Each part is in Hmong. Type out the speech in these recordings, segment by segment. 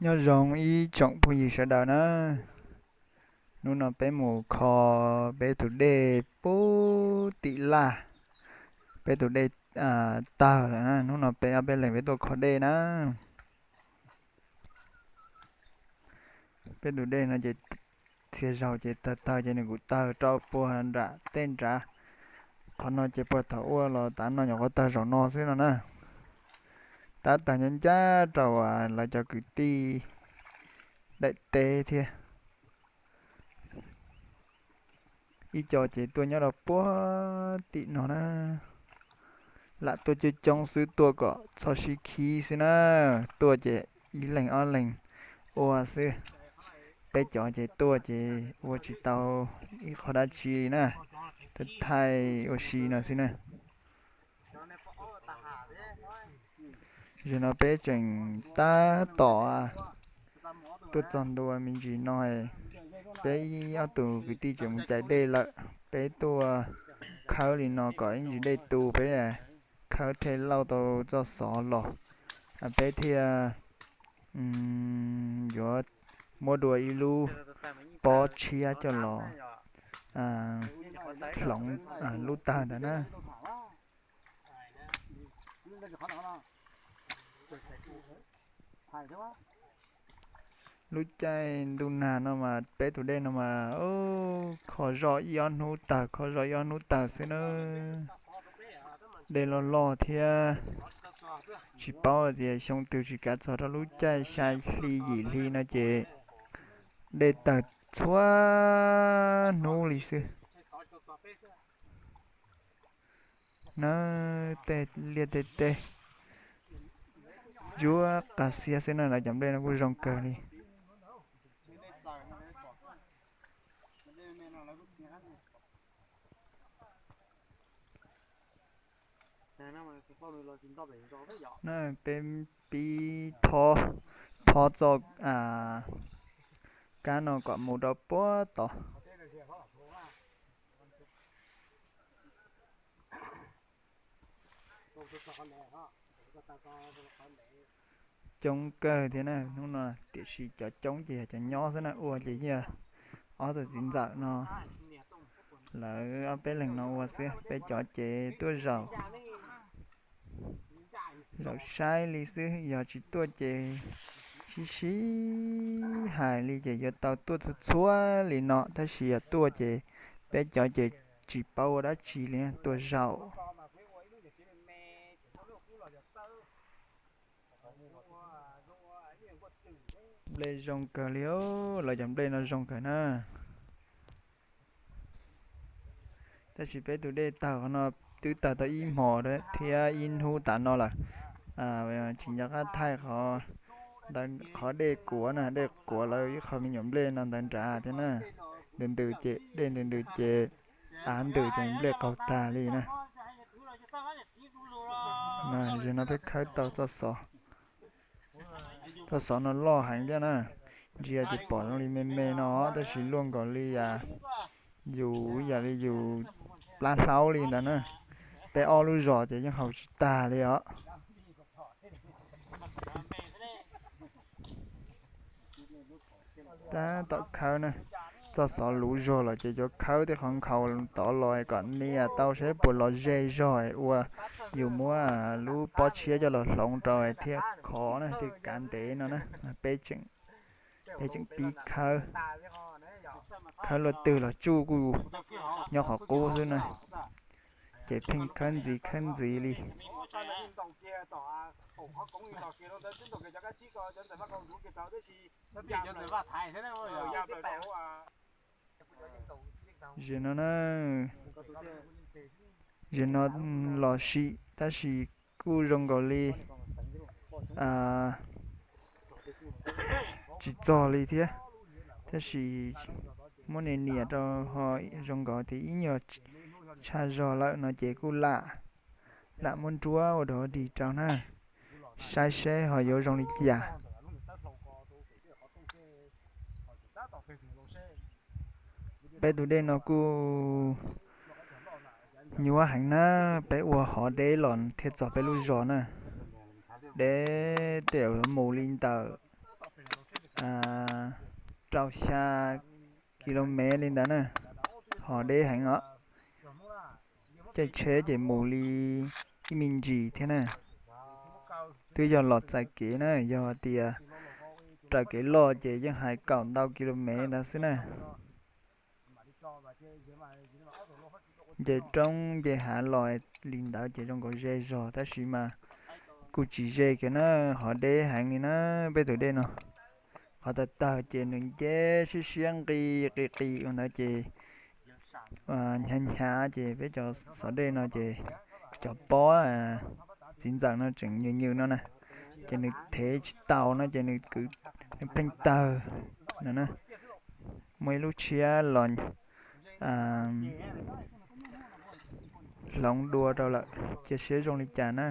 Nyob zoo ib tsoom phooj ywg sawv daws na, hnub no peb mus kho peb tus dej pub tim laj, peb tus dej tawg lawm na, hnub no peb ob peb leeg peb tuaj kho dej na. Peb tus dej no ces txhia zaus ces tawg tawg ces nws kuj tawg rau puag nram tej nrad. Qhov no ces puag thaum ua los tav no nyuam qhuav tawg zaum no xwb no na. Tab tawg ncaj ncaj rau lawv cov kwv tij daim teb thiab. Ib co ces tuaj nyob rau puag tim no na, lam tuaj coob coob xwb tuaj kom txhob sib khib xwb na, tuaj ces ib leeg ob leeg ua xwb. Peb cov ces tuaj ces ua tsis tau ib qho dab tsi li na, thaij ua si no xwb na. Zaum no peb tseem tab tom tuaj txog ntua me ntsis no, peb ob tug kwv tij tseem mus cais dej lawm, peb tuaj khawb li no kom ib ntsis dej tu peb khawb thiaj lauj tau txoj xov los, peb thiaj yuav muab dua ib lub pob tshiab coj los hloov lub tawg ntawd na. Lub caij ntuj nag no mas peb tus dej no mas kho zoj ib ob hnub tawg, kho zoj ib ob hnub tawg xwb na. Dej loj loj thiab, tsis paub tias xyoo twg tsis kav txog rau lub caij xya hli yim hli no ces dej tawg txhua hnub li xwb. Na, tej liaj tej teb ntsuab qas xiab xwb na, lawv cov nplej no kuj zoo kawg li. Na, peb pib thob, thob txoj kab no kom mus rau puag tod. Coob kawg thiab na, hnub no tiam sis cov coob ces yog cov nyob xwb na, ua ces yog ob tug txiv ntxawm no, lawv ob peb leeg no ua xwb, peb cov ces tuaj zaum, zaum saib li xwb, yog tsis tuaj ces sib sib hais li ces yuav tau tuaj txhua txhua li no, tab sis yog tuaj ces peb cov ces tsis paub ua dab tsi li, tuaj zaum. Nplej zoo kawg li, lawv cov nplej no zoo kawg na. Tab sis peb tus dej tawg qhov no twb tawg tau ib hmos thiab ib hnub tas no lawm. Tsis nco qab thaij qhov dej kuav na, dej kuav lawv ib qho me nyuam nplej no ntawd nrad thiab na. Ntws ntws ces, dej ntws ntws ces, av ntws ces nplej qaug tag li na. Zaum no peb khawb tau txoj xov. Txoj xov no loj heev thiab na, ntsia ces pom zoo li me me no tab sis luaj nkaus li yus yam li yus plab hlaub li ntawd na. Peb ob lub zos ces yeej haus tsis tag li os. Tab tom khawb na, txoj xov luv zog los ces yuav khawb tej qhov nkhaus tod los kom nias tau saib puas los ze zog ua yus muab lub pob tshiab coj los hloov rau thiaj khov na, thiaj kav ntev no na. Peb tseem pib khawb, khawb luaj twg los tsuj kuj nyob qhov qub xwb na, ces pheej khawb ntxiv khawb ntxiv li. Zaum no na, zaum no los sim tab sis kuj zoo nkaus li tsis txog li thiab, tab sis muab nias nias rau ho zoo nkaus tias ib nyuag tshav zog lawm no ces kuj lam, lam muab nruab ua dog dig rau na, saib seb ho yuav zoo li cas. Peb tus dej no kuj nyuaj heev na, peb ua hov deb los thiaj txog peb lub zos na. Deb tej mus li ntawm rau xya ki lo mev li ntawd na, ho deb heev os. Caij tsheb ces mus li ib me ntsis thiab na. Twb yog los txais kev na, yog tias raws kev loj ces yeej hais kaum ntau ki lo mev ntawd xwb na. Nce roob nce hav los li ntawd ces zoo nkaus ze zog, tab sis mas kuj tsis ze kiag na, ho deb heev li na. Peb tus dej no qhov tawg tawg ces nws nce siab siab nqis qis qis ua ntawd ces hnyav hnyav ces peb cov xov dej no ces cov pob txiv ntxawm no tseem nyws nyws no na, ces nws thev tsis tau no ces nws kwv, nws pheej tawg no na. Muaj ib lub tshiab los hloov dua rau lawm, cia siab zoo li cas na.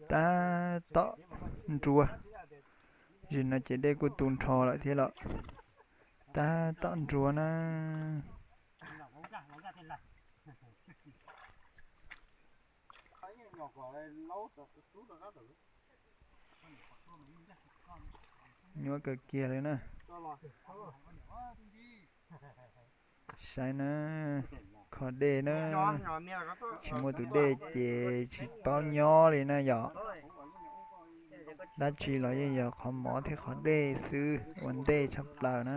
Tab tom nruab, zim no ces dej kuj tu nrho lawm thiab los. Tab tom nruab na. Nyuaj kawg kiag li na. Saib na, kho dej na, tsis muaj tus dej ces tsis paub nyob li na yom. Dab tsi los yeej yog qhov mov thiab qhov dej xwb ua ntej tshaj plaws na.